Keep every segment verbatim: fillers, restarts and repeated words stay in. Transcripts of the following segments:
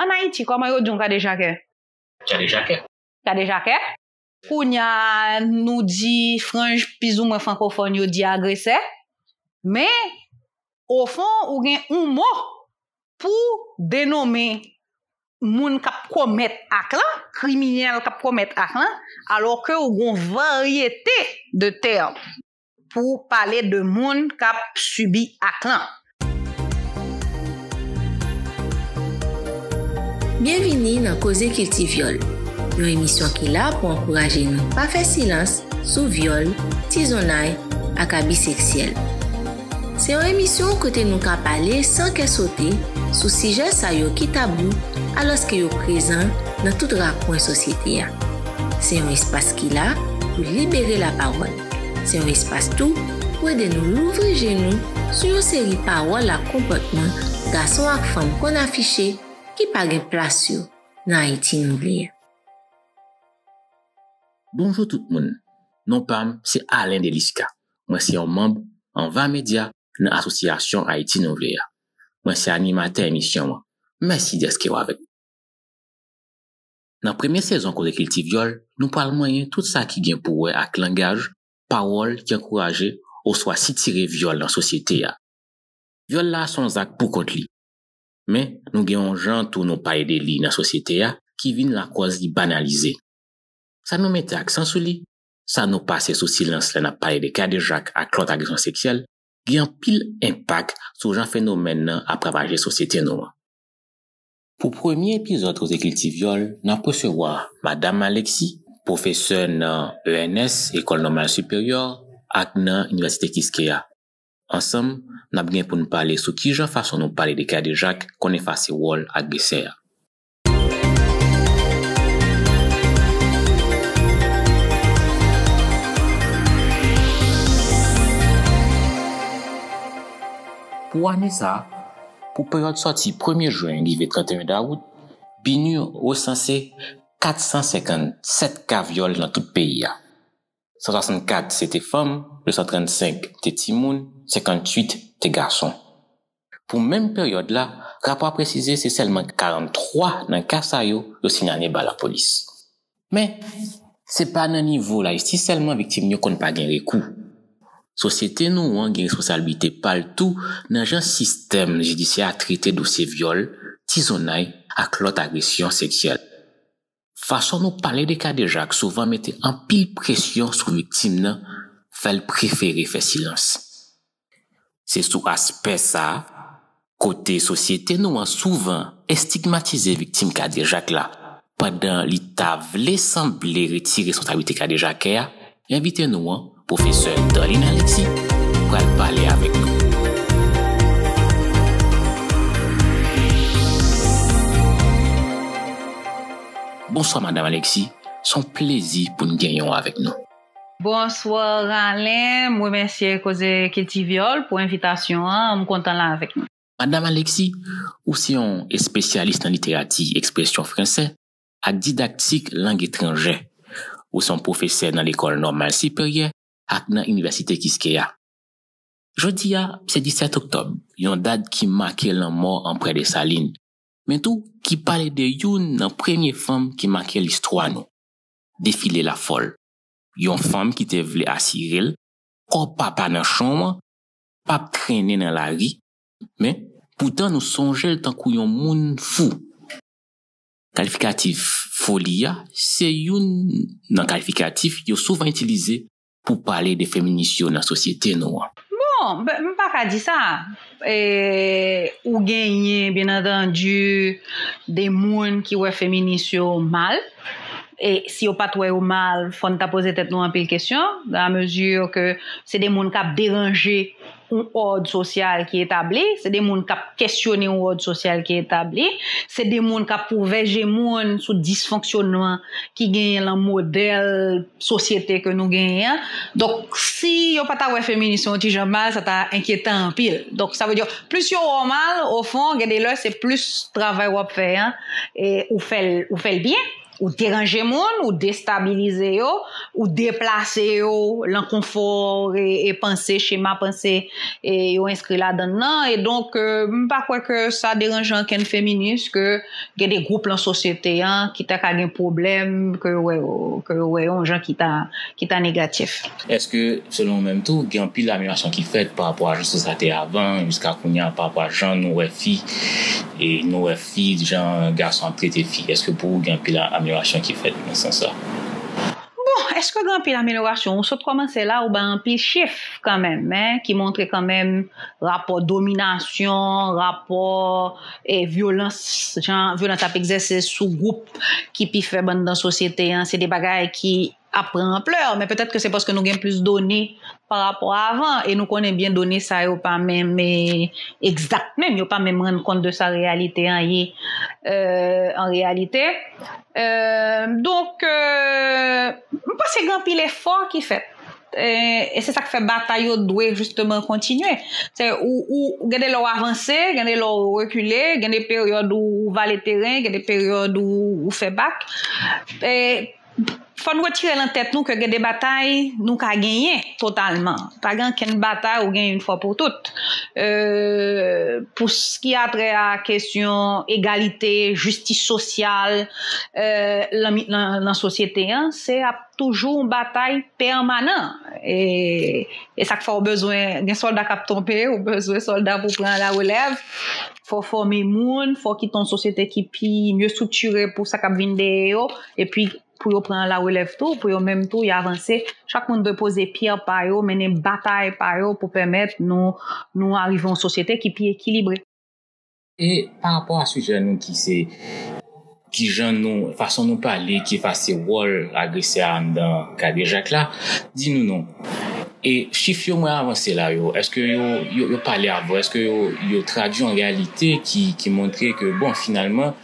Ann Ayiti, kòman yo di yon kadejakè? Kadejakè. Kadejakè? Kounye a, nou di franj plizoumwen frankofòn yo di agresè, men, ofon, ou gen yon mo pou denonmen moun k ap komèt ak lan, kriminèl k ap komèt ak lan, alò ke ou gen yon varyete de tèm pou pale de moun k ap sibi ak lan. Byenvini nan Koze Kilti Vyòl, yon emisyon ki la pou ankouraje nou pa fè silans sou vyòl, tizonnay ak abi seksyèl. Se yon emisyon kote nou ka pale san kè sote sou sijè sa yo ki tabou, alòske yo prezan nan tout rakwen sosyete a. Se yon espas ki la pou libere lapawòl. Se yon espas tou pou ede nou louvri je nou sou yon seri pawòl ak konpòtman gason ak fanm konn afiche ki pa gen plas yo nan Ayiti nou vle a. Bonjou tout moun. Non pa m se Alain Delisca. Mwen se yon manm Anva Medya nan Asosyasyon Ayiti Nou Vle a. Mwen se animatè emisyon an. Mèsi dèske w avèk nou. Nan premye sezon Koze Kilti Vyòl, nou pral manyen tout sa ki gen pou wè ak langaj, pawòl ki ankouraje oswa sitire vyòl nan sosyete a. Vyòl la se yon zak pou kont li. Men, nou gen yon jan tou nou pale de li nan sosyete a ki vin lakòz li banalize. Sa nou mete aksan sou li, sa nou pase sou silans lè n ap pale de kadejak ak lòt agresyon seksyèl, gen anpil enpak sou jan fenomèn nan ap ravaje sosyete nou an. Pou premye epizòd Koze Kilti Vyòl, n ap resevwa Madam Alexis, pwofesè nan E N S, Ecole Normale Supérieure, ak nan Inivèsite Kiskeya. Ansanm, n ap gen pou n pale sou kijan fason nou pale de kadejak konn efase wòl agresè a. Pou ane sa a, pou peryòd sòti premye jen rive trannteyen dawout, BINUH resanse kat san senkannsèt ka vyòl nan tout peyi a. San swasannkat se te fanm, de san trannsenk te timoun, senkantuit te gason. Pou menm peryòd la, rapò a presize se sèlman karanntwa nan ka sa yo yo sinyale ba lapolis. Men, se pa nan nivo lajistis sèlman viktim yo konn pa gen rekou. Sosyete nou an gen responsablite pa l tou nan jan sistèm jidisyè a trete dosye vyòl, tizonnay ak lòt agresyon seksyèl. Fason nou pale de kadejak souvan mete anpil presyon sou viktim nan, fè l prefere fè silans. Se sou aspè sa a, kote sosyete nou an souvan estigmatize viktim kadejak la, pandan li ta vle sanble retire responsablite kadejakè a, envite nou an, pwofesè Darline Alexis, pral pale avèk nou. Bonswa, Madam Alexis. Se yon plezi pou n genyen w avèk nou. Bonswa, Alain. M remèsye Koze Kilti Vyòl pou envitasyon an. M kontan la avèk nou. Madam Alexis, ou se yon espesyalis nan literati ekspresyon fransè ak didaktik lang etranjè. Ou se yon pwofesè nan Lekòl Nòmal Siperyè ak nan Inivèsite Kiskeya. Jodi a, se disèt oktòb, yon dat ki make lanmò Anprè Desalin, men tou ki pale de youn nan premye fanm ki make listwa nou, Defile Lafòl. Yon fanm ki te vle asire l kò papa nanchon an p ap trennen nan lari, men poutan nou sonje l tankou yon moun fou. Kalifikatif foli a se youn nan kalifikatif yo souvan itilize pou pale de feminis yo nan sosyete nou an. Bon, m pa ka di sa. E, ou genyen, byen antandi, de moun ki wè feminis yo mal. E si yo pa t wè yo mal, fò n ta poze tèt nou anpil kesyon, dans la mesure que se de moun k ap deranje yon òd sosyal ki etabli, se de moun k ap kesyone yon òd sosyal ki etabli, se de moun k ap ouvè je moun sou disfonksyonman ki genyen lan modèl sosyete ke nou genyen an. Donk, si yo pa ta wè feminis yo yon ti jan mal, sa ta enkyetan anpil. Donk, sa vle di, plis yo wè w mal, ofon, gen de lè, se plis travay w ap fè an, e ou fè l, ou fè l byen. ou deranje moun, ou destabilize yo, ou deplase yo lan konfò e, e panse, chema panse e yo enskri ladan l lan. E donk, euh, m pa kwè ke sa deranje ankenn feminis ke gen de gwoup lan sosyete an ki ta ka gen pwoblèm ke yo wè, ke yo wè yon jan ki ta, ki ta negatif. Èske, selon ou menm tou, gen anpil amelyorasyon ki fèt pa rapò a jan sosyete avan jiska kounye a, pa rapò a jan nou wè fi, e nou wè fi, jan gason ap trete fi? Èske pou ou gen anpil amelyorasyon ki fèt nan sans sa? Bon, èske gen anpil amelyorasyon? Ou sot kòmanse la, ou bay anpil chif kanmenm, en, ki montre kanmenm rapò dominasyon, rapò e vyolans, jan vyolans ap egzèse sou gwoup ki pi fèb anndan sosyete an, se de bagay ki ap pran anplè, men petèt ke se paske nou gen plis done pa rapò a avan, e nou konnen byen done sa yo pa menm e, egzak menm, yo pa menm rann kont de sa reyalite an ye, euh, an reyalite. Euh, donk, euh, m panse gen anpil efò ki fèt. E, e se sa k fè batay yo dwe jisteman kontinye. Se ou, ou, gen de lè w avanse, gen de lè w rekile, gen de peryòd ou, ou vale teren, gen de peryòd ou, ou fè bak. E, fò n retire nan tèt nou ke gen de batay nou ka genyen totalman. Pa gen ankenn batay ou genyen yon fwa pou tout. Euh, pou s ki a trè a kesyon egalite, jistis sosyal, euh, lan, lan, lan sosyete an, se ap toujou yon batay pèmanan. E, e sa k fè w bezwen gen sòlda k ap tonbe, ou bezwen sòlda pou pran larelèv. Fò fòme moun, fò kite yon sosyete ki pi mye estriktire pou sa k ap vin dèyè yo, epi pou yo pran larelèv tou, pou yo menm tou, y avanse. Chak moun dwe poze pyè pa yo, mennen batay pa yo pou pèmèt nou, nou arive yon sosyete ki pi ekilibre. E pa rapò a sijè nou ki se kijan nou, fason nou pale ki efase wòl agresè a anndan kadejak la, di nou non. E chif yo mwen avanse la yo, èske yo, yo, yo pale avè w? Èske yo, yo tradui yon reyalite ki, ki montre ke, bon, finalman,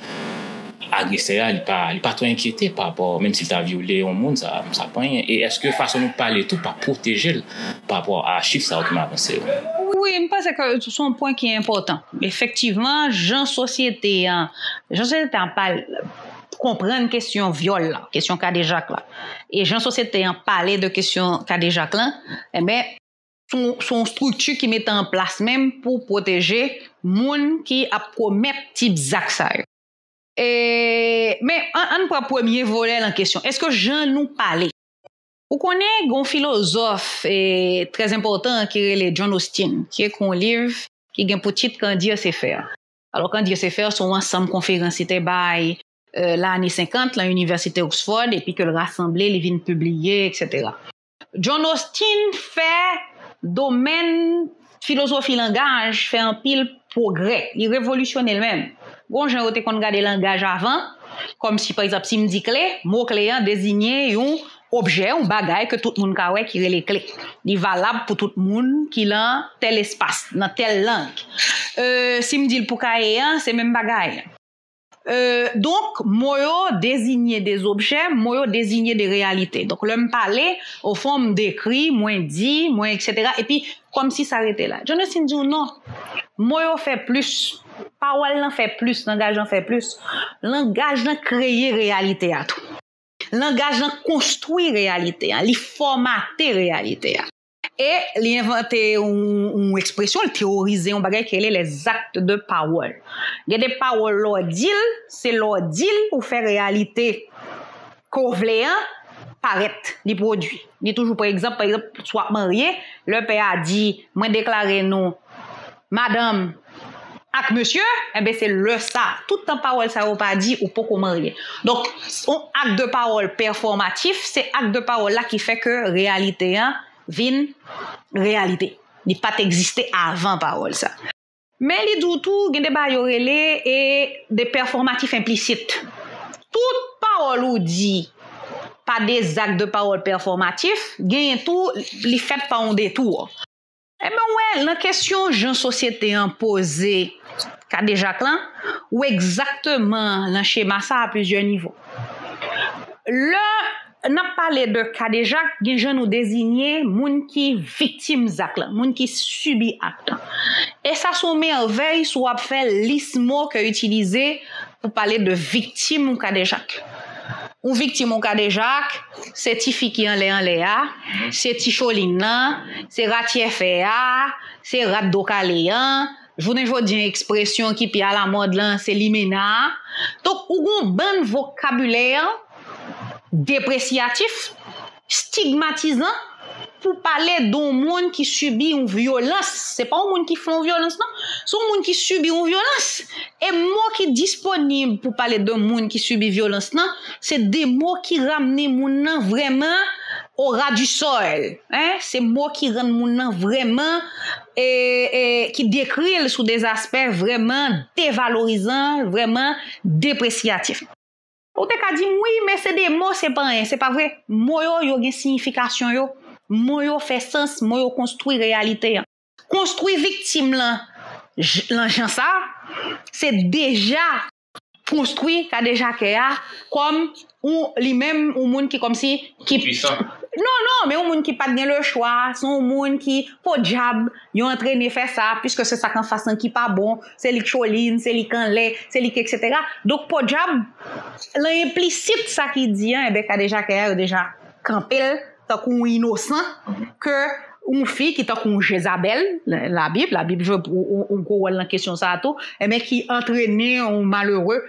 agresè a, li pa, li pa twò enkyete pa rapò, menm si l ta vyole yon moun, sa, sa pa anyen. E èske fason nou pale tou pa pwoteje l pa rapò a chif sa yo ki m avanse yo? Wi, m panse ke se yon pwen ki enpòtan. Efektivman, jan sosyete an, jan sosyete an pale, konprann kesyon vyòl la, kesyon kadejak la, e jan sosyete an pale de kesyon kadejak la, enben, se yon, se yon estrikti ki mete an plas menm pou pwoteje moun ki ap komèt tip zak sa yo. E, men, ann, ann pran premye volè lan kesyon. Èske jan nou pale? Ou konnen, gen yon filozòf, e, trè enpòtan ki rele John Austin, ki ekri yon liv ki gen pou tit Qu'en Dieu sait faire. Alò, Qu'en Dieu sait faire, se yon ansanm konferans li te bay, e, lane senkant lan Inivèsite Oxford, epi ke l rasanble, li vin pibliye, etsetera. John Austin fè domèn filozofi langaj fè anpil pwogrè. Li revolisyone l menm. Gon jan yo te konn gade langaj avan, kòmsi, pa egzanp, si m di kle, mo kle an deziye yon objè, yon bagay ke tout moun ka wè ki rele kle. Li valab pou tout moun ki lan tèl espas, nan tèl lang. E, si m di l pou kaye an, se menm bagay. E, donk, mo yo deziye de zobjè, mo yo deziye de reyalite. Donk, lè m pale, ofon, m dekri, mwen di, mwen, etsetera, epi kòmsi sa rete la. John Austin di w non. Mo yo fè plis. Pawòl lan fè plis, langaj lan fè plis. Langaj lan kreye reyalite a tou. Langaj lan konstwi reyalite a, li fòmate reyalite a. E li envante yon, yon ekspresyon, li teyorize yon bagay ki rele les actes de parole. Gen de pawòl, lè w di l, se lè w di l ou fè reyalite ke w vle an parèt, li pwodui. Li toujou, pa egzanp, pa egzanp, si w ap marye, lè pè a di, mwen deklare nou madanm ak mesye, enben se lè sa. Tout tan pawòl sa yo pa di, ou poko marye. Donk, yon ak de pawòl pèfòmatif, se ak de pawòl la ki fè ke reyalite an vin reyalite. Li pa t egziste avan pawòl sa. Men li di w tou, gen de bagay yo rele e de pèfòmatif enplisit. Tout pawòl ou di pa de zak de pawòl pèfòmatif, genyen tou, li fèt pa yon detou. Enben, w wè, lan kesyon jan sosyete an poze kadejak lan, ou egzakteman lan chema sa a plizyè nivo. Lè n ap pale de kadejak, gen jan nou deziye moun ki viktim zak lan, moun ki sibi ak lan. E sa se yon mèvèy si w ap fè lis mo ke itilize pou pale de viktim kadejak. Yon viktim yon kadejak, se tifi ki anlè anlè a, se ti cholin nan, se rat chèfè a, se rat do kale an. Jounen jodi an, ekspresyon ki pi alamòd lan, se limena a. Donk, ou gon bann vokabilè depresyatif, stigmatizan, pou pale de yon moun ki sibi yon vyolans. Se pa yon moun ki fè yon vyolans, non. Se yon moun ki sibi yon vyolans. E mo ki disponib pou pale de moun ki sibi vyolans lan, se de mo ki ramne moun nan vrèman o ra di sòl. Hein? Se mo ki rann moun nan vrèman, e, e, ki dekri l sou de aspè vrèman devalorizan, vrèman depresyatif. Ou te ka di m, wi, men se de mo, se pa anyen. Se pa vre. Mo yo, yo gen siyifikasyon yo. Mo yo fè sans, mo yo konstwi reyalite an. Konstwi viktim lan j- lan jan sa, se deja konstwi kadejakè a kòm ou li menm ou moun ki kòmsi ki Pwisan. Non, non, men yon moun ki pa t gen lechwa, se yon moun ki podyab, yo antrene fè sa, piske se sa k anfas lan ki pa bon, se li k cholin, se li k anlè, se li k etsetera. Donk podyab, lan enplisit sa ki di an, enben kadejakè a yo deja kanpe l tankou yon inosan ke yon fi ki tankou yon Jezabèl, Labib, Labib jwe yon gwo wòl nan kesyon sa a tou, enben ki antrene yon malere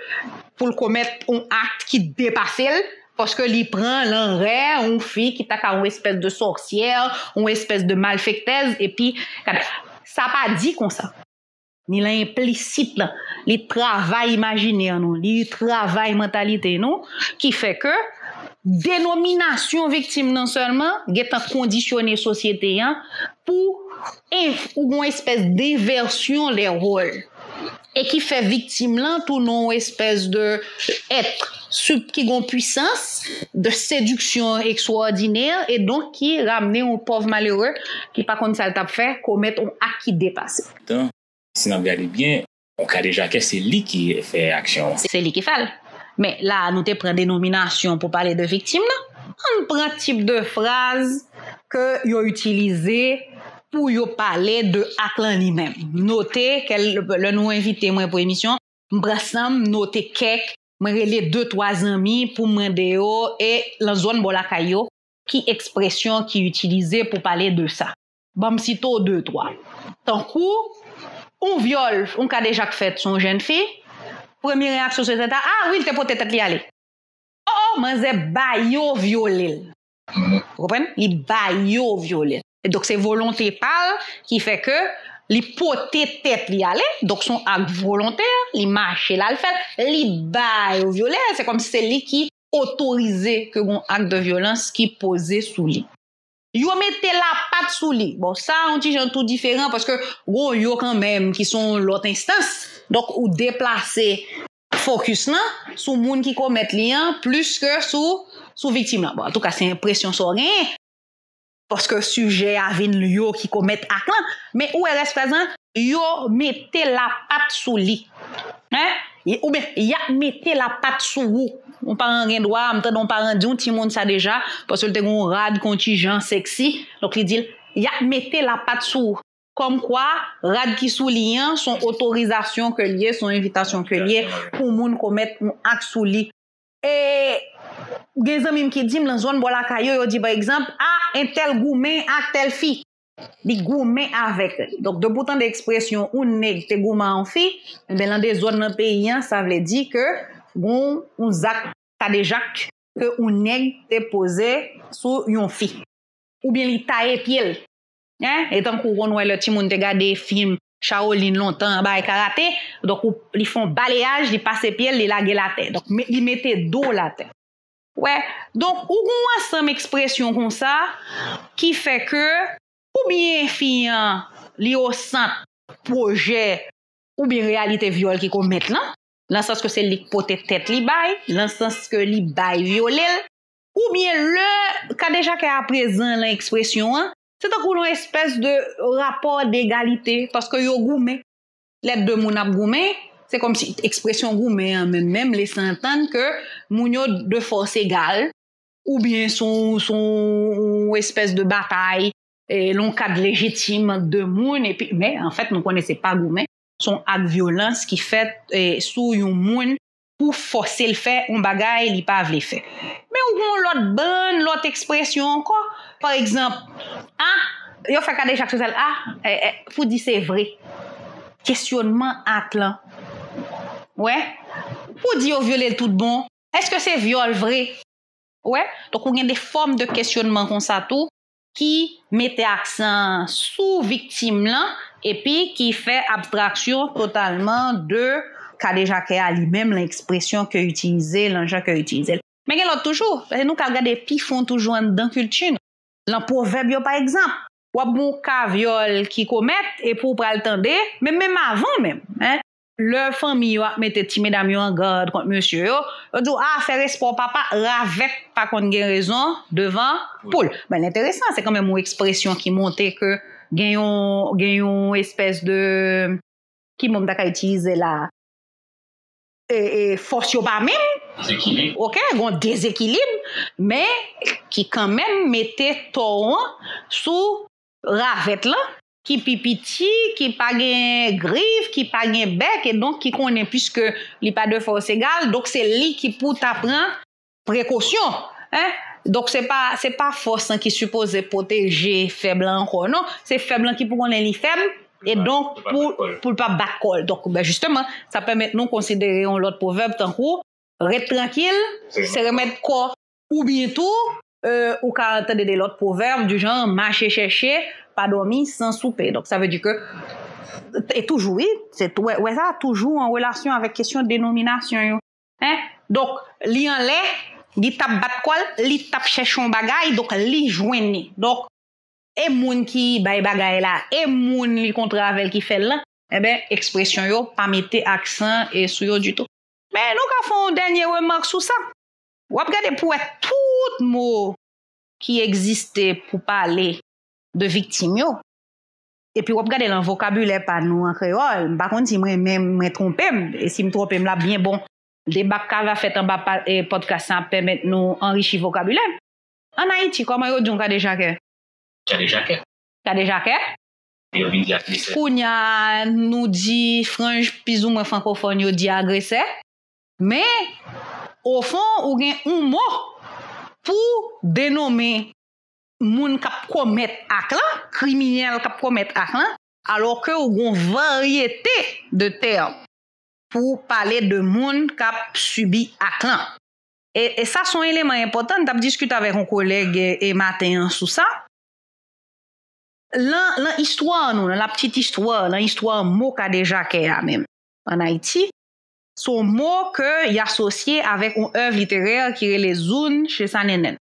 pou l komèt yon ak ki depase l, paske li pran lan rè yon fi ki ta ka yon espès de sòsyè, yon espès de malfektèz, epi sa pa di konsa. Ni lan enplisit lan, li travay imajinè nou, li travay mantalite nou, ki fè ke denominasyon viktim nan sèlman gentan kondisyone sosyete an pou env- ou gon espès denvèsyon de wòl. E ki fè viktim lan tounen yon espès de èt sub ki gon pwisans de sediksyon ekstwòdinè e donk ki ramne yon pòv malere ki pa konn sa l t ap fè komèt yon ak ki depase. Tan, si n ap gade byen, yon kadejakè se li ki fè aksyon an. Se li ki fè l. Men la a nou te pran denominasyon pou pale de viktim nan. Ann pran tip de fraz ke yo itilize pou yo pale de ak lan li menm. Note ke lè nou envite mwen pou emisyon, m pran san m note kèk, mwen rele de twa zanmi pou m mande yo e lan zòn bò lakay yo ki ekspresyon ki itilize pou pale de sa. Ban m site w de twa. Tankou yon vyòl, yon kadejak fèt sou yon jèn fi, premye reyaksyon se ta, ah wi, li te pote tèt li ale. Oh, oh, manzè ba yo vyole l. Ou konprann? Li ba yo vyole l. E donk se volonte pa l ki fè ke li pote tèt li ale, donk se yon ak volontè, li mache l al fè l, li ba yo vyole l, se kòmsi se li ki otorize ke gon ak de vyolans ki poze sou li. Yo mete lapat sou li. Bon, sa yon ti jan tou diferan paske gon yo kanmenm ki se yon lòt enstans. Donk ou deplase fokis lan sou moun ki komèt li an plis ke sou sou viktim lan. Bon, antouka se enpresyon sa w genyen. Paske sijè a vin yo ki komèt ak lan. Men ou wè rès fraz lan, yo mete lapat sou li. Hein? Oubyen y ap mete lapat sou ou. Yon paran gen dwa, m tande yon paran di yon timoun sa deja, paske l te gen yon rad ki yon ti jan sèksi. Donk li di l, y ap mete lapat sou ou. Kòmkwa, rad ki sou li an, se yon otorizasyon ke l ye, se yon envitasyon ke l ye pou moun komèt yon ak sou li. E gen zanmi m ki di m, lan zòn bò lakay yo, yo di pa egzanp, ah, entèl goumen ak tèl fi. Li goumen avèk li. Donk depi w tande ekspresyon yon nèg te goumen a yon fi, enben lan de zòn nan peyi an, sa vle di ke gon yon zak kadejak ke yon nèg te poze sou yon fi. Oubyen li taye pye l. Hein? E tankou w konn wè lè timoun te gade fim Shaolin lontan, bagay karate, donk ou, li fè yon baleyaj, li pase pye l, li lage l atè. Donk li mete do l atè. Wè, donk ou gon ansanm ekspresyon konsa ki fè ke oubyen fi an li osant pwojè oubyen reyalite vyòl ki komèt lan, lan sans ke se li k pote tèt li bay, lan sans ke li bay vyole l, oubyen lè kadejakè a prezan lan ekspresyon an, se tankou yon espès de rapò degalite, paske yo goumen. Lè de moun ap goumen, se kòmsi ekspresyon goumen an menm menm lese antann ke moun yo de fòs egal, oubyen se yon, se yon espès de batay, e, lan yon kad lejitim ant de moun, epi, men anfèt nou konnen se pa goumen, se yon ak vyolans ki fèt, e, sou yon moun pou fòse l fè yon bagay li pa vle fè. Men ou gen yon lòt bann, lòt ekspresyon ankò. Pa egzanp, a, yo fè kadejak sou tèl, a, e, e, pou di se vre. Kesyonman ak lan. Wè? Pou di yo vyole l tout bon. Èske se vyòl vre? Wè? Donk, ou gen de fòm de kesyonman konsa tou ki mete aksan sou viktim lan epi ki fè abstraksyon totalman de kadejakè a li menm, lan ekspresyon ke itilize, lan jan ke itilize l. Men gen lòt toujou, paske nou ka gade pi fon toujou anndan kilti nou. Lan pwovèb yo, pa egzanp, w ap gen yon ka vyòl ki komèt epi w pral tande, men menm avan menm, en, lè fanmi yo ap mete ti medam yo an gad kont mesye yo, yo di w, a, fè respè w papa, ravèt pa konn gen rezon devan poul. Men l enteresan, se kanmenm yon ekspresyon ki montre ke gen yon, gen yon espès de, ki mo m ta ka itilize la, e, e, fòs yo pa menm. Dezekilib. Oke, gen yon dezekilib, men ki kanmenm mete tò an sou ravèt lan, ki pi piti, ki pa gen grif, ki pa gen bèk, e donk ki konnen, piske li pa de fòs egal, donk se li ki pou ta pran prekosyon, en. Donk se pa, se pa fòs lan ki sipoze pwoteje fèb lan ankò, non. Se fèb lan ki pou konnen li fèb, e donk pou, pou l pa bat kò l. Donk, ben, jisteman, sa pèmèt nou konsidere yon lòt pwovèb tankou, ret trankil, se remèd kò. Oubyen tou, e, ou ka tande de lòt pwovèb du genre, mache chèche, pa dòmi san soupe. Donk, sa vle di ke, e toujou, wi, se tou, wè, wè sa, toujou an relasyon avèk kesyon denominasyon yo. En? Donk, li anlè, li t ap bat kò l, li t ap chèche yon bagay, donk li jwenn li. Donk, e moun ki bay bagay la, e moun li kontre avè l ki fè l lan, enben, ekspresyon yo pa mete aksan, e, sou yo ditou. Men nou ka fè yon dènye remak sou sa. W ap gade pou wè tout mo ki egziste pou pale de viktim yo. Epi w ap gade lan vokabilè pa nou an kreyòl. M pa konn si mwen menm, mwen twonpe m. E si m twonpe m, l ap byen bon. Deba k ka va fèt anba pa, e, pòdkas sa ap pèmèt nou anrichi vokabilè. Ann Ayiti, kòman yo di yon kadejakè? Kadejakè. Kadejakè? Yo vin di agresè. Kounye a, nou di franj plizoumwen frankofòn, yo di agresè. Men, ofon, ou gen yon mo pou denonmen moun k ap komèt ak lan, kriminèl k ap komèt ak lan, alò ke ou gen yon varyete de tèm pou pale de moun k ap sibi ak lan. E, e sa se yon eleman enpòtan, m t ap diskite avèk yon kolèg, e, e maten an sou sa. Lan, lan istwa nou, lan la petite histoire, lan istwa mo kadejakè a menm, ann Ayiti, se yon mo ke y asosye avèk yon èv literè ki rele Zoune chez Sanennen,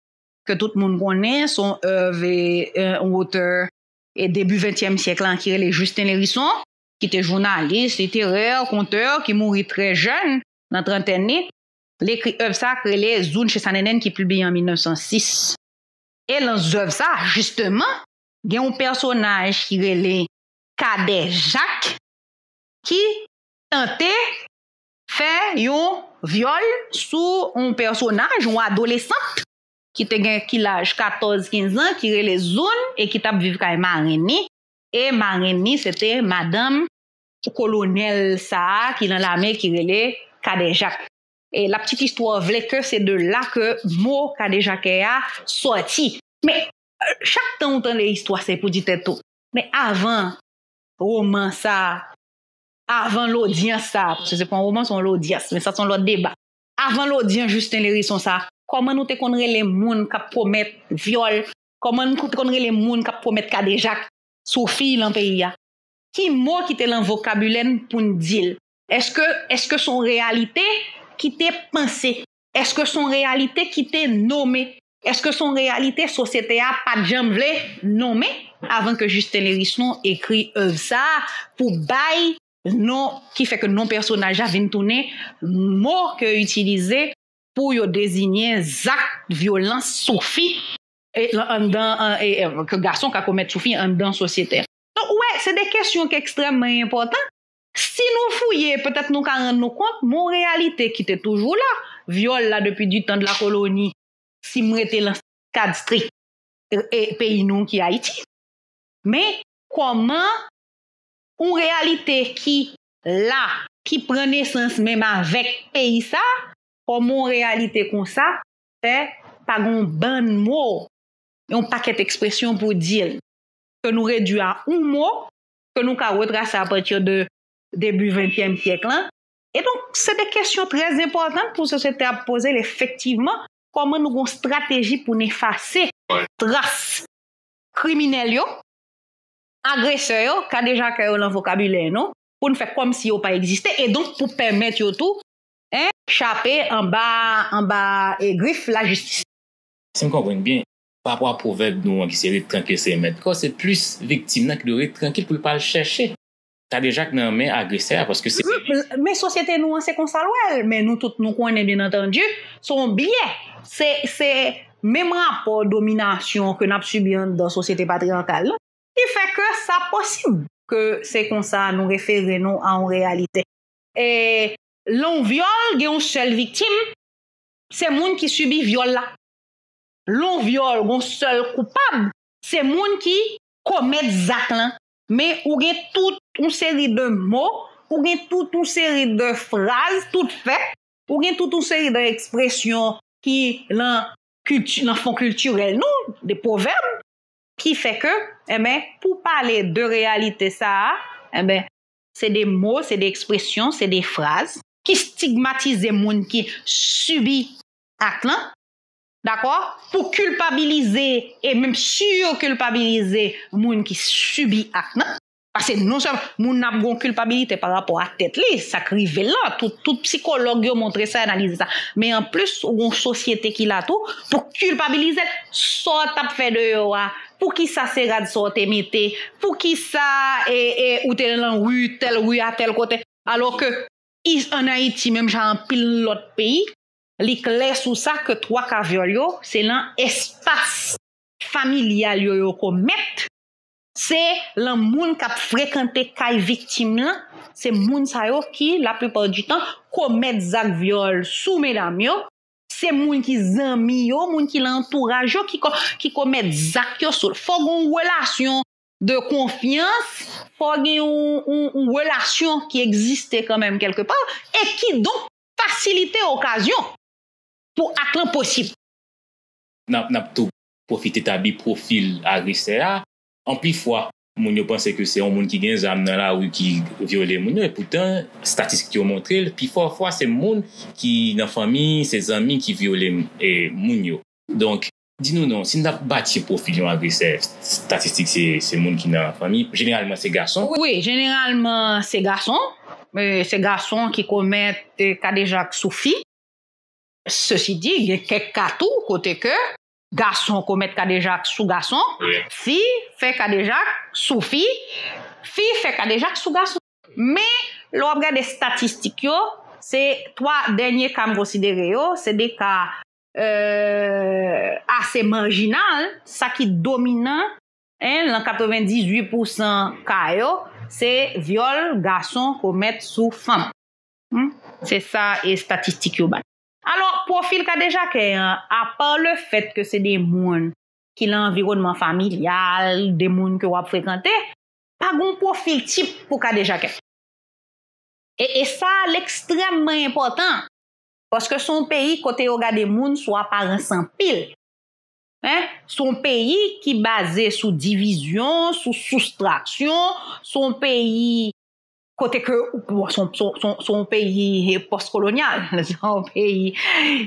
ke tout moun konnen, se yon èv, e, e, yon otè, e, debi ventyèm syèk lan ki rele Justin Lhérisson, ki te jounalis, literè, kontè, ki mouri trè jèn, nan trantèn li. Li ekri èv sa k rele Zoune chez Sanennen ki pibliye an mil nèf san sis. E lan zèv sa, jisteman, gen yon pèsonaj ki rele Kadè Jak ki tante fè yon vyòl sou yon pèsonaj, yon adolesant ki te gen ki laj katòz, kenz an, ki rele Zoune e ki t ap viv kay marenn li. E marenn li, se te madanm kolonèl sa a ki lan lame ki rele Kadè Jak. E la petite histoire vle ke se de la ke mo kadejakè a sòti. Men, e, chak tan ou tande istwa, se pou di tèt ou. Men avan woman sa a, avan lodyans sa a, paske se pa yon woman, se yon lodyans, men sa se yon lòt deba. Avan lodyans Justin Lhérisson sa a, kòman nou te konn rele moun k ap komèt vyòl? Kòman nou te konn rele moun k ap komèt kadejak sou fi lan peyi a? Ki mo ki te lan vokabilè n pou n di l? Èske, èske se yon reyalite ki te panse? Èske se yon reyalite ki te nonmen? Èske se yon reyalite sosyete a pa t janm vle nonmen avan ke Justin Lhérisson ekri èv sa a pou bay non, ki fè ke non pèsonaj la vin tounen mo ke itilize pou yo deziyen zak vyolans sou fi, e, anndan, an, e, e, ke gason ka komèt sou fi anndan sosyete a. Donk, ou wè, se de kesyon ki ekstrèmman enpòtan. Si nou fouye, petèt nou ka rann nou kont, men yon reyalite ki te toujou la, vyòl la depi du temps de la colonie, si m rete lan kad strik, e, e, peyi nou ki Ayiti. Men, kòman yon reyalite ki la, ki pran nesans menm avèk peyi sa, kòman yon reyalite konsa fè pa gen yon bann mo, yon pakèt ekspresyon pou di l, ke nou redui a yon mo, ke nou ka retrase apati de debi ventyèm syèk lan. E donk, se de kesyon trè enpòtan pou sosyete a poze l efektivman, kòman nou gon strateji pou n efase tras kriminèl yo, agresè yo, kadejakè yo nan vokabilè nou, pou n fè kòmsi yo pa egziste, e donk pou pèmèt yo tou, en, chape anba, anba, e, grif lajistis. Si m konprann byen, pa rapò a pwovèb nou an ki se ret trankil se remèd kò, se plis viktim nan ki dwe ret trankil pou l pa al chèche kadejak nan men agresè a, paske se. Men sosyete nou an se konsa l wè l, men nou tout nou konnen, byen antandi, se yon byè. Se, se menm rapò dominasyon ke n ap sibi anndan sosyete patriyakal la ki fè ke sa posib ke se konsa nou refere nou a yon reyalite. E lè yon vyòl gen yon sèl viktim, se moun ki sibi vyòl la. Lè yon vyòl gen yon sèl koupab, se moun ki komèt zak lan. Men ou gen tout yon seri de mo, ou gen tout yon seri de fraz, tout fèt, ou gen tout yon seri de ekspresyon ki lan kilti, lan fon kiltirèl nou, de pwovèb, ki fè ke, enben, pou pale de reyalite sa a, enben, se de mo, se de ekspresyon, se de fraz ki stigmatize moun ki sibi ak lan, dakò? Pou kilpabilize e menm sikilpabilize moun ki sibi ak lan. Paske non sèlman moun nan ap gen yon kilpabilite pa rapò a tèt li, sa k rive l lan, tout, tout sikològ yo montre sa, analize sa. Men anplis, ou gen yon sosyete ki la tou pou kilpabilize l. Sa w t ap fè deyò a, poukisa se rad sa w te mete, poukisa e, e, ou te nan ri, tèl ri a tèl kote. Alò ke, is-, ann Ayiti, menm jan anpil lòt peyi, li klè sou sa ke twa ka vyòl yo, se nan espas familyal yo yo komèt, se lan moun k ap frekante kay viktim lan, se moun sa yo ki, laplipa di tan, komèt zak vyòl sou medam yo, se moun ki zanmi yo, moun ki lan antouraj yo ki, ko- ki komèt zak yo sou l. Fò gen yon relasyon de konfyans, fò gen yon, yon, yon relasyon ki egziste kanmenm kèlkepa, e ki donk fasilite okazyon pou ak lan posib. N ap, n ap tou pwofite tabli pwofil agresè a. Anpil fwa, moun yo panse ke se yon moun ki gen zam nan lari ki vyole moun yo, epoutan, estatistik yo montre l, pifò fwa se moun ki nan fanmi, se zanmi ki vyole e, moun yo. Donk, di nou non, si n t ap bati pwofil yon agresè, estatistik se, se moun ki nan fanmi, jeneralman se gason. Wi, jeneralman se gason. E, se gason ki komèt e, kadejak sou fi. Sesi di, gen kèk ka tou kote ke gason komèt kadejak sou gason, fi fè kadejak sou fi, fi fè kadejak sou gason. Men, lè w ap gade estatistik yo, se twa dènye ka m konsidere yo, se de ka e, ase majinal, sa ki dominan, en, lan katrevendizuit pousan ka yo, se vyòl gason komèt sou fanm. Hmm? Se sa estatistik yo bay. Alò, pwofil kadejakè an, apa lefèt ke se de moun ki lan anviwònman familyal, de moun ke w ap frekante, pa gen yon pwofil tip pou kadejakè. E, e sa, l ekstrèmman enpòtan, paske se yon peyi kote yo gade moun sou aparans anpil. En, se yon peyi ki baze sou divizyon, sou soustraksyon, se yon peyi kote ke, bon, se yon, se yon, se yon, se yon peyi pòskolonyal, se yon peyi,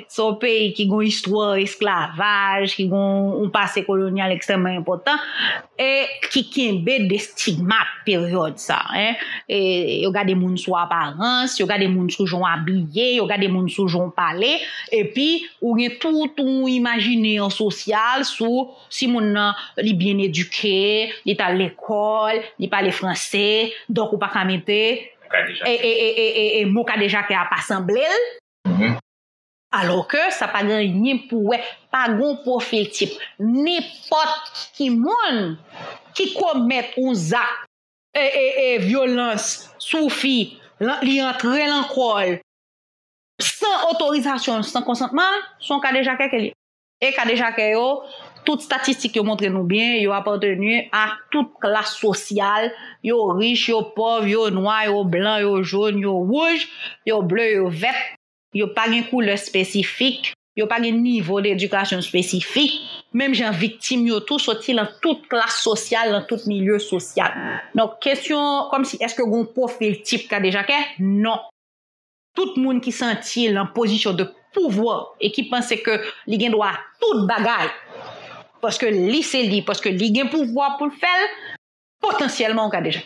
se yon peyi ki gen yon istwa esklavaj, ki gen yon pase kolonyal ekstrèmman enpòtan, e ki kenbe de stigmat peryòd sa, en. E yo gade moun sou aparans, yo gade moun sou jan w abiye, yo gade moun sou jan w pale, epi ou gen tout yon imajinè sosyal sou si moun nan li byen edike, li t al lekòl, li pale franse, donk ou pa ka mete e, e, e, e, e, e mo kadejakè a pa sanble l. Alò ke sa pa gen anyen pou wè, pa gen yon pwofil tip. Nenpòt ki moun ki komèt yon zak e, e, e, vyolans sou fi, lan- li antre lan kò l san otorizasyon l, san konsantman l, se yon kadejakè ke l ye. E kadejakè yo, Tout statistik yo montre nou byen, yo apateni a tout klas sosyal, yo rich, yo pòv, yo nwa, yo blan, yo jòn, yo wouj, yo ble, yo vèt, yo pa gen koulè espesifik, yo pa gen nivo de edikasyon espesifik, menm jan viktim yo tou soti nan tout klas sosyal, nan tout milye sosyal. Donk, kesyon kòmsi èske gen yon pwofil tip kadejakè? Non. Tout moun ki santi l an pozisyon de pouvwa e ki panse ke li gen dwa a tout bagay, paske li se li, paske li gen pouvwa pou l fè l, potansyèlman ou ka deja.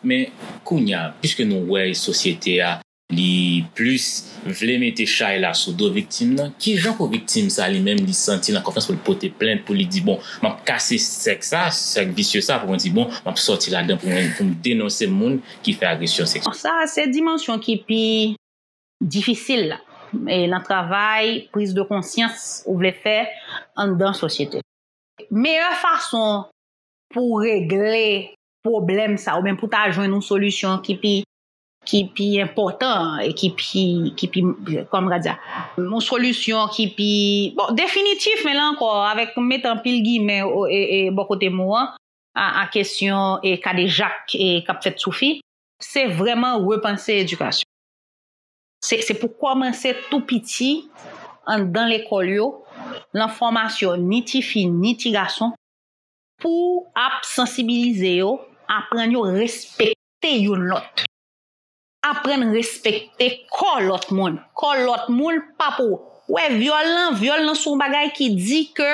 Men kounye a, piske nou wè sosyete a, li plis vle mete chay la sou do viktim nan, ki jan pou viktim sa li menm li santi l an konfyans pou l pote plent, pou li di, bon, m ap kase sèk sa, sèk visye sa, pou mwen di, bon, m ap sòti ladan pou mwen, pou m denonse moun ki fè agresyon seksyèl. Sa se dimansyon ki pi difisil la, e nan travay, priz de konsyans ou vle fè anndan sosyete. Meyè fason pou w regle pwoblèm sa, oubyen pou w ta jwenn yon solisyon ki pi ki pi enpòtan e ki pi ki pi kòman m ka di sa, yon solisyon ki pi bon definitif, men la ankò avèk m mete anpil gimè e bò kote mo an, a kesyon e kadejak e k ap fèt sou fi, se vrèman repanse edikasyon. Se pou kòmanse tou piti anndan lekòl yo, nan fòmasyon ni tifi ni ti gason, pou ap sansibilize yo, aprann yo respekte youn lòt. Aprann respekte kò lòt moun. Kò lòt moun pa pou ou. Wè, vyòl lan, vyòl lan se yon bagay ki di ke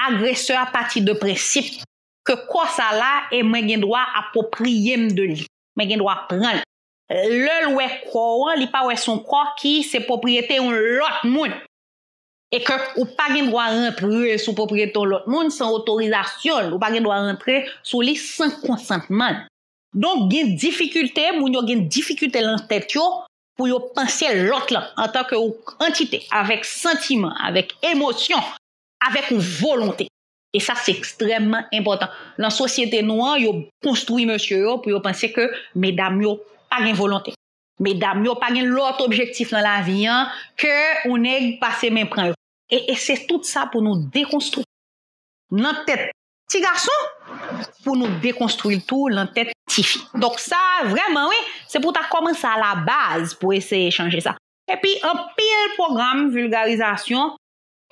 agresè a pati de prensip ke kò sa la e mwen gen dwa apwopriye m de li. Mwen gen dwa pran l. Lè l wè kò w an, li pa wè se yon kò ki se pwopriyete yon lòt moun. E ke ou pa gen dwa rantre sou pwopriyete yon lòt moun san otorizasyon l, ou pa gen dwa rantre sou li san konsantman l. Donk, gen difikilte, moun yo gen difikilte nan tèt yo pou yo panse lòt lan antanke yon antite, avèk santiman, avèk emosyon, avèk yon volonte. E sa, se ekstrèmman enpòtan. Nan sosyete nou an, yo konstwi mesye yo pou yo panse ke medam yo pa gen volonte. Medam yo pa gen lòt objektif nan lavi an ke yon nèg pase men pran yo. E, e se tout sa pou nou dekonstwi. Nan tèt ti gason, pou nou dekonstwi l tou nan tèt tifi. Donk sa, vrèman, wi, se pou ta kòmanse a la baz pou eseye chanje sa. Epi, anpil pwogram vilgarizasyon,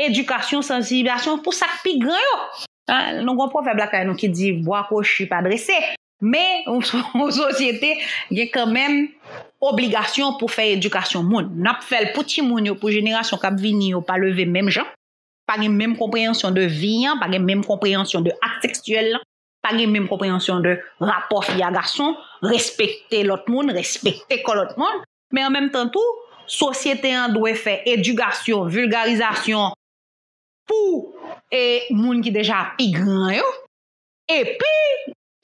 edikasyon, sansibilizasyon pou sa k pi gran yo. Nou gen yon pwovèb lakay nou ki di bwa kwochi pa drese. Men, yon sosyete gen kanmenm obligasyon pou fè edikasyon moun. N ap fè l pou timoun yo, pou jenerasyon k ap vini yo pa leve menm jan, pa gen menm konpreyansyon de vi an, pa gen menm konpreyansyon de ak seksyèl lan, pa gen menm konpreyansyon de rapò fi a gason, respekte lòt moun, respekte kò lòt moun. Men an menm tan tou, sosyete an dwe fè edikasyon, vilgarizasyon pou e, moun ki deja pi gran yo. Epi,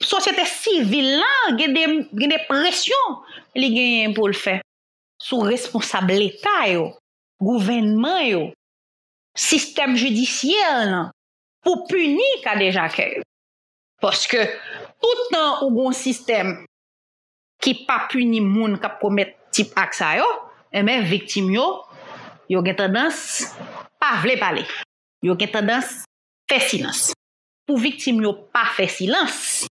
sosyete sivil lan gen de, gen de presyon li genyen pou l fè sou responsab leta yo, gouvènman yo, sistèm jidisyè lan pou pini kadejakè yo. Paske toutan ou gen yon sistèm ki pa pini moun k ap komèt tip ak sa yo, enben, viktim yo, yo gen tandans pa vle pale. Yo gen tandans fè silans. Pou viktim yo pa fè silans,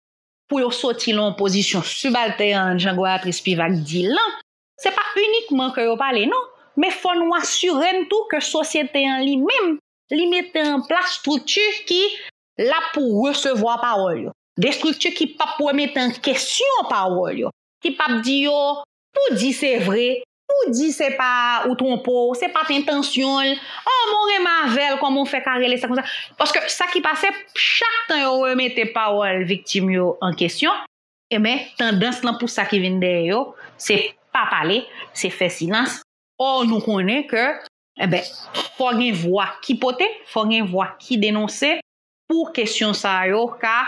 pou yo soti nan yon pozisyon sibaltèren, jan Goyatrice Spivak di l lan, se pa inikman ke yo pale, non, men fò nou asire n tou ke sosyete an li menm, li mete an plas estrikti ki la pou resevwa pawòl yo. De estrikti ki p ap remete an kesyon pawòl yo, ki p ap di yo, pou di se vre, pou di se pa ou twonpe w, se pa t entansyon l, oh, men w renmen avè l, kòman w fè ka rele sa konsa? Paske sa ki pase, chak tan yo remete pawòl viktim yo an kesyon, enben, tandans lan pou sa ki vin dèyè yo, se pa pale, se fè silans. Ò, nou konnen ke, enben, fò gen vwa ki pote, fò gen vwa ki denonse, pou kesyon sa yo ka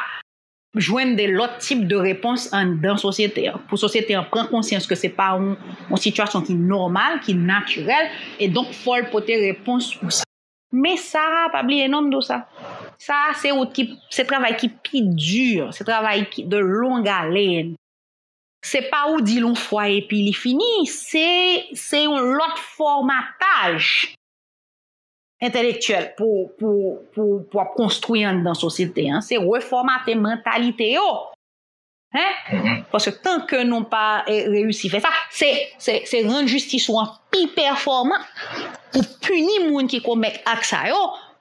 jwenn de lòt tip de repons anndan sosyete an. Pou sosyete an pran konsyans ke se pa yon, yon sitiyasyon ki nòmal, ki natirèl, e donk fò l pote repons pou sa. Men sa, pa bliye non m di w sa. Sa se wout ki, se travay ki pi di, se travay ki de longue haleine. Se pa ou di l yon fwa epi li fini, se, se yon lòt fòmataj. entèlektyèl pou, pou, pou, pou ap konstwi anndan sosyete an, se refòmate mantalite yo. Hein? Paske tanke nou pa eh, reyisi fè sa, se, se, se rann jistis ou an pi pèfòman pou pini moun ki komèt ak sa yo,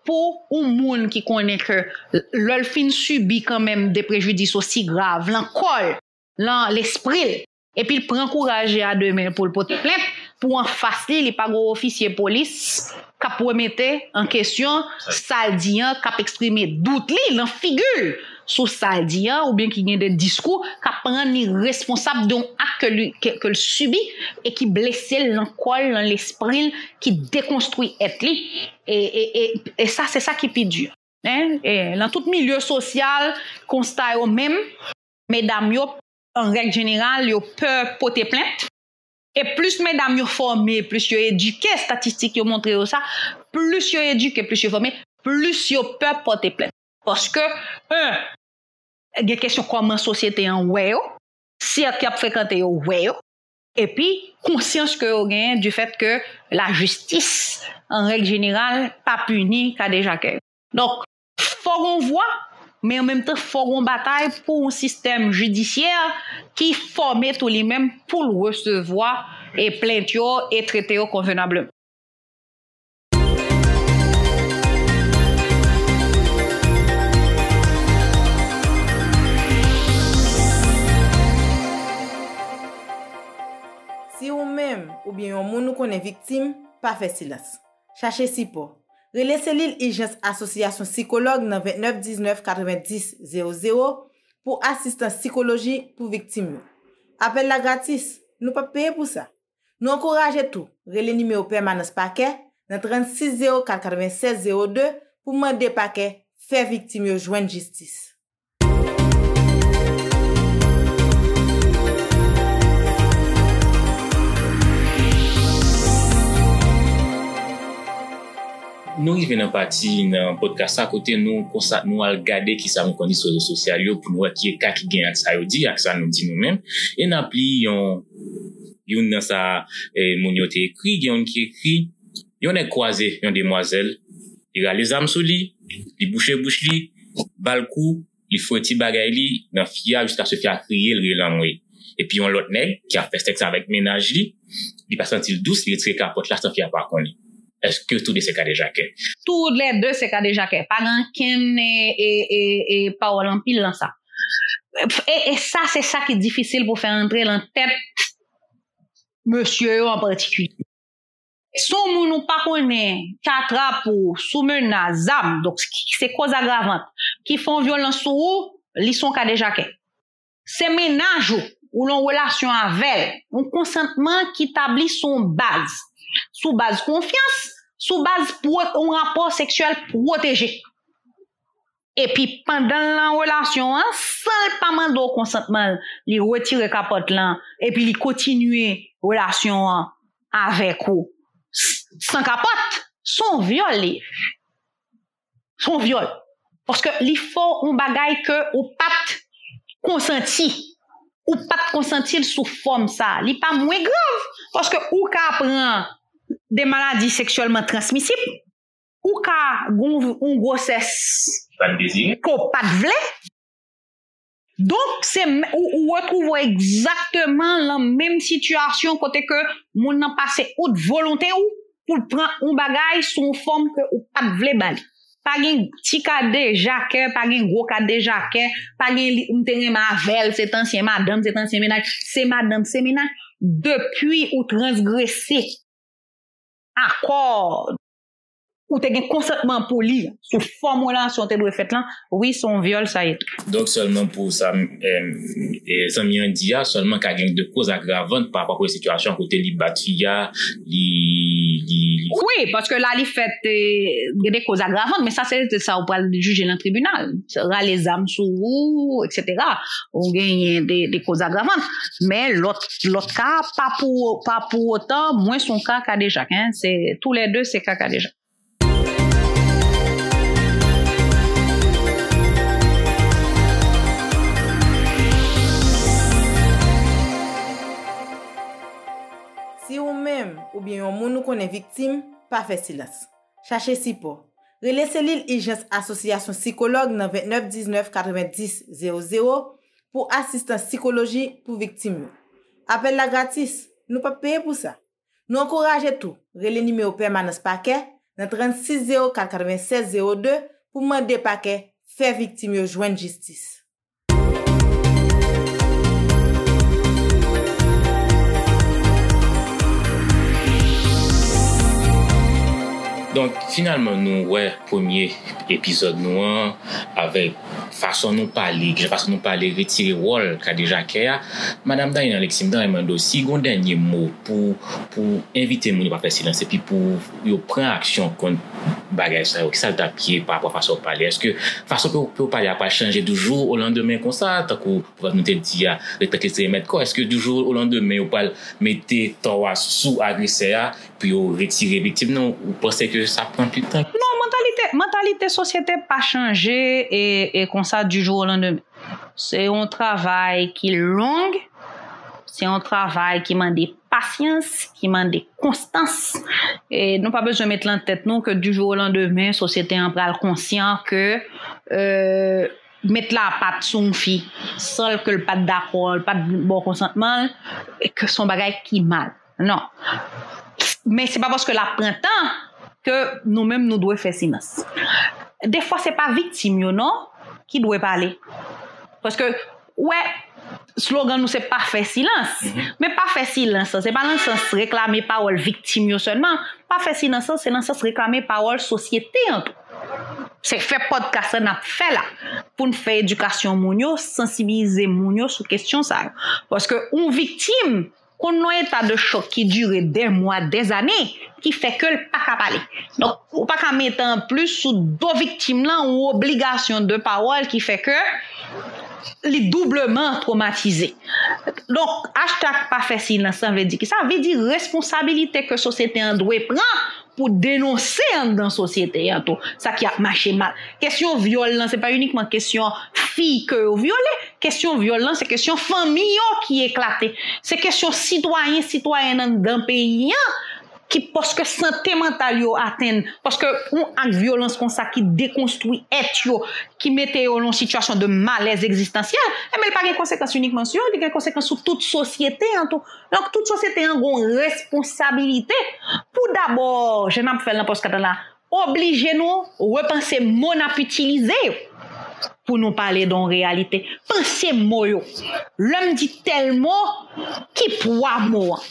pou yon moun ki konnen ke lè l fin sibi kanmenm de prejidis osi grav lan kò l, lan lespri l, epi l pran kouraj li a demen pou l pote plent, pou anfas li, li pa gen yon ofisye polis k ap remete an kesyon sa l di an, k ap eksprime dout li lan figi l sou sa l di an, oubyen ki gen de diskou k ap rann li responsab de yon ak ke li, ke, ke l sibi e ki blese l lan kò l, lan lespri l, ki dekonstwi èt li. E, e, e, e sa, se sa ki pi di. Hein? E, lan tout milye sosyal, konsta yo menm, medam yo, an règ jeneral, yo pè pote plent. E plis medam yo fòme, plis yo edike, estatistik yo montre yo sa, plis yo edike, plis yo fòme, plis yo pè pote plent. Paske, en, gen kesyon kòman sosyete an wè yo, sèk y ap frekante yo wè yo, epi konsyans ke yo genyen du fait ke lajistis, an règ jeneral, pa pini kadejakè yo. Donk, fò gon vwa, men an menm tan, fò gon batay pou yon sistèm jidisyè ki fòme tou li menm pou l resevwa e plent yo e trete yo konvenableman. Si ou menm oubyen yon moun ou konnen viktim, pa fè silans. Chache sipò. Rele selil ijans Asosyasyon Sikològ nan vennèf diznèf katrevenndis zewo zewo pou asistans sikolojik pou viktim yo. Apèl la gratis, nou p ap peye pou sa. Nou ankouraje tou, rele nimewo pèmanans pakè nan trannsis zewo kat katrevennsèz zewo de pou mande pakè fè viktim yo jwenn jistis. Nou rive nan pati nan podcast sa kote nou konsa, nou al gade kisa nou konn li sou rezo sosyal yo pou nou wè ki ka ki gen ak sa yo di ak sa nou di nou menm. E n ap li yon, youn nan sa eh, moun yo te ekri, gen youn ki ekri, yon nèg kwaze yon demwazèl, li rale zam sou li, li bouche bouch li, ba l kou, li foure ti bagay li nan fi a jiskaske fi a kriye, l rele anmwe. Epi yon lòt nèg ki ap fè sèks avèk mennaj li, li pa santi l dous, li retire kapòt la san fi a pa konnen. Èske tou de se kadejakè? Tou lè de se kadejakè. Pa gen ankenn e, e, e, e pawòl anpil lan sa. E, e sa, se sa ki difisil pou fè antre lan tèt mesye yo an patikilye. Si yon moun ou pa konnen ki atrap ou sou menas, zam, donk se koz agravant, ki fè yon vyolans sou ou, li se yon kadejakè. Se mennaj ou, ou lan relasyon avè l, yon konsantman ki tabli sou yon baz, sou baz konfyans, sou baz pwo- yon rapò seksyèl pwoteje. Epi pandan l lan relasyon an, san l pa mande w konsantman l, li retire kapòt lan, epi li kontinye relasyon an avèk ou s- san kapòt, se yon vyòl li ye. Se yon vyòl. Paske li fè w yon bagay ke ou pa t konsanti. Ou pa t konsanti l sou fòm sa. Li pa mwen grav. Paske ou ka pran de maladi seksyèlman transmisib. Ou ka gen yon gwosès ke w pa t vle. Donk, se ou, ou retwouve w egzakteman lan menm sitiyasyon kote ke moun nan pase out volonte w pou l pran yon bagay sou yon fòm ke ou pa t vle ba li. Pa gen ti kadejakè, pa gen gwo kadejakè, pa gen li, m te renmen avè l, se t ansyen madanm, se t ansyen mennaj, se madanm, se mennaj. Depi ou transgrese akò ou te gen konsantman pou li sou fòm relasyon te dwe fèt lan, wi, se yon vyòl sa ye. Donk, sèlman pou sa zanmi an di a, sèlman ka gen de koz agravant pa rapò pou sitiyasyon kote li bat fi a, li, li, li. Wi, paske la li fèt, gen de koz agravant, men sa se sa ou pral jije nan tribinal. Rale zam sou ou, etsetera. Ou genyen de, de koz agravant. Men lòt, lòt ka, pa pou, pa pou otan, mwen se yon ka kadejak, hein. Se, tou lè de, se ka kadejak. Si ou menm oubyen yon moun ou konnen viktim, pa fè silans. Chache sipò. Rele selil ijans Asosyasyon Sikològ nan vennèf diznèf katrevenndis zewo zewo pou asistans sikoloji pou viktim yo. Apèl la gratis, nou p ap peye pou sa. Nou ankouraje tou, rele nimewo pèmanans pakè nan trannsis zewo kat katrevensèz zewo de pou mande pakè fè viktim yo jwenn jistis. Donk, finalman, nou wè premye epizòd nou an avèk fason nou pale, jan fason nou pale retire wòl kadejakè a. Madanm Danielle Alexis, m ta renmen mande w si gon dènye mo pou, pou envite moun yo pa fè silans epi pou yo pran aksyon kont bagay sa yo, kisa l t ap ye pa rapò a fason w pale? Èske fason pou, pou w pale a pral chanje du jour au lendemain konsa? Tankou pwovèb nou te di a, ret trankil se remèd kò. Èske du jour au lendemain yo pral mete tò a sou agresè a pou yo retire viktim nan? Ou panse ke sa pran plis tan? Non, mantalite, mantalite sosyete pa chanje e, e konsa du jour au lendemain. Se yon travay ki long, se yon travay ki mande pasyans, ki mande konstans. E nou pa bezwen met lan tèt nou ke du jour au lendemain, sosyete an pral konsyan ke euh, met lapat sou yon fi san ke l pa t dakò, l pa t ba w konsantman l, e ke se yon bagay ki mal. Non. Men se pa paske l ap pran tan ke nou menm nou dwe fè silans. Defwa se pa viktim yo non ki dwe pale. Paske ou wè slogan nou se pa fè silans. Men pa fè silans lan, se pa nan sans reklame pawòl viktim yo sèlman. Pa fè silans lan, se nan sans reklame pawòl sosyete an tou. Se fè pòdkas la n ap fè la pou n fè edikasyon moun yo, sansibilize moun yo sou kesyon sa yo. Paske yon viktim konn nan eta de chòk ki dire dè mwa, dè zane, ki fè ke l pa ka pale. Donk, ou pa ka mete anplis sou do viktim lan yon obligasyon de pawòl ki fè ke li doubleman twomatize. Donk, hashtag pa fè silans lan vle di kisa? Vle di responsabilite ke sosyete an dwe pran pou denonse anndan sosyete an tou sa ki ap mache mal. Kesyon vyòl lan se pa inikman kesyon fi ke yo vyole, kesyon vyòl lan se kesyon fanmi yo ki eklate. Se kesyon sitwayen, sitwayèn anndan peyi an ki paske sante mantal yo atenn, paske yon ak vyolans konsa ki dekonstwi èt yo, ki mete yo nan yon sitiyasyon de malèz egzistansyèl, enben li pa gen konsekans inikman sou yo, li gen konsekans sou tout sosyete an tou. Donk tout sosyete an gen yon responsabilite pou dabò, jan n ap fè l nan pòdkas la, oblije nou repanse mo n ap itilize yo pou nou pale de yon reyalite. Panse mo yo. Lè m di tèl mo, ki pwa mo an?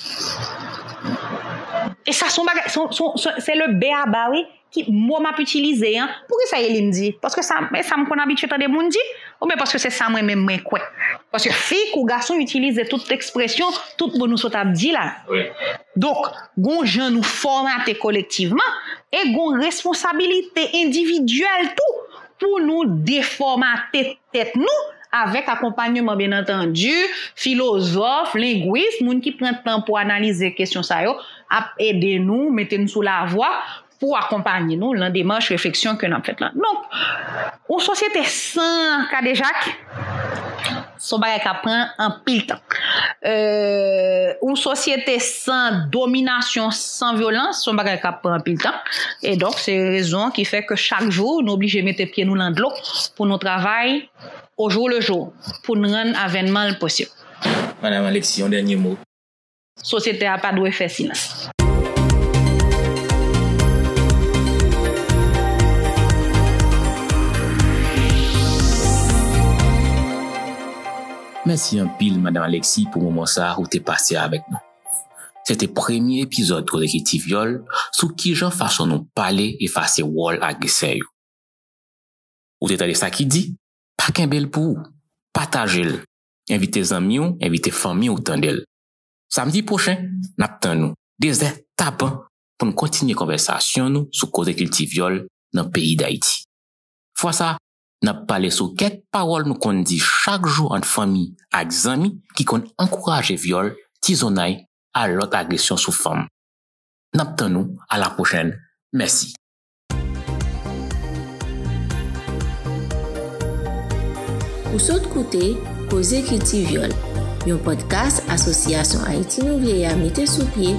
E sa se yon bagay, se, se, se, se le beaba, wi. Ki mo m ap itilize an? Poukisa e li m di? Paske sa, e sa m konn abitye tande moun di? Oubyen paske se sa mwen menm mwen kwè? Paske fi kou gason itilize tout ekspresyon, tout mo nou sot ap di la. Donk, gon jan nou fòmate kolektivman e gon responsabilite endividyèl tou pou nou defòmate tèt nou avèk akonpayman, byen antandi, filozòf, lengwis, moun ki pran tan pou analize kesyon sa yo, ap ede nou, mete n sou lavwa pou akonpaye nou nan demach refleksyon ke n ap fèt la. Donk, yon sosyete san kadejak, se yon bagay k ap pran anpil tan. Euh, yon sosyete san dominasyon, san vyolans, se yon bagay k ap pran anpil tan. E donk, se rezon ki fè ke chak jou, nou oblije mete pye nou nan dlo pou nou travay au jour le jour, pou n rann avènman l posib. Madanm Alexis, yon dènye mo. Sosyete a pa dwe fè silans. Mèsi anpil, Madanm Alexis, pou moman sa a ou te pase avèk nou. Se te premye epizòd Koze Kilti Vyòl sou kijan fason nou pale efase wòl agresè yo. Ou te tande sa ki di, pa kenbe l pou ou, pataje l, envite zanmi w, envite fanmi w tande l. Samdi pwochen, n ap tann ou, de zè tapan, pou n kontinye konvèsasyon nou sou koze kilti vyòl nan peyi Dayiti. Fwa sa a, n ap pale sou kèk pawòl nou konn di chak jou ant fanmi ak zanmi ki konn ankouraje vyòl, tizonnay ak lòt agresyon sou fanm. N ap tann ou a la pwochèn. Mèsi. Ou sot koute Koze Kilti Vyòl, yon pòdkas Asosyasyon Ayiti Nou Vle a mete sou pye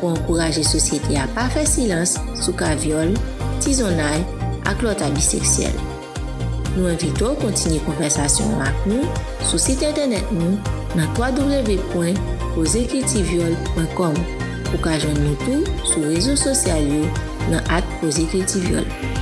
pou ankouraje sosyete a pa fè silans sou ka vyòl, tizonnay ak lòt abi seksyèl. Nou envite w kontinye konvèsasyon an ak nou sou sit entènèt nou nan w w w pwen koze kilti vyòl pwen kòm. Ou ka jwenn nou tou sou rezo sosyal yo nan at koze kilti vyòl.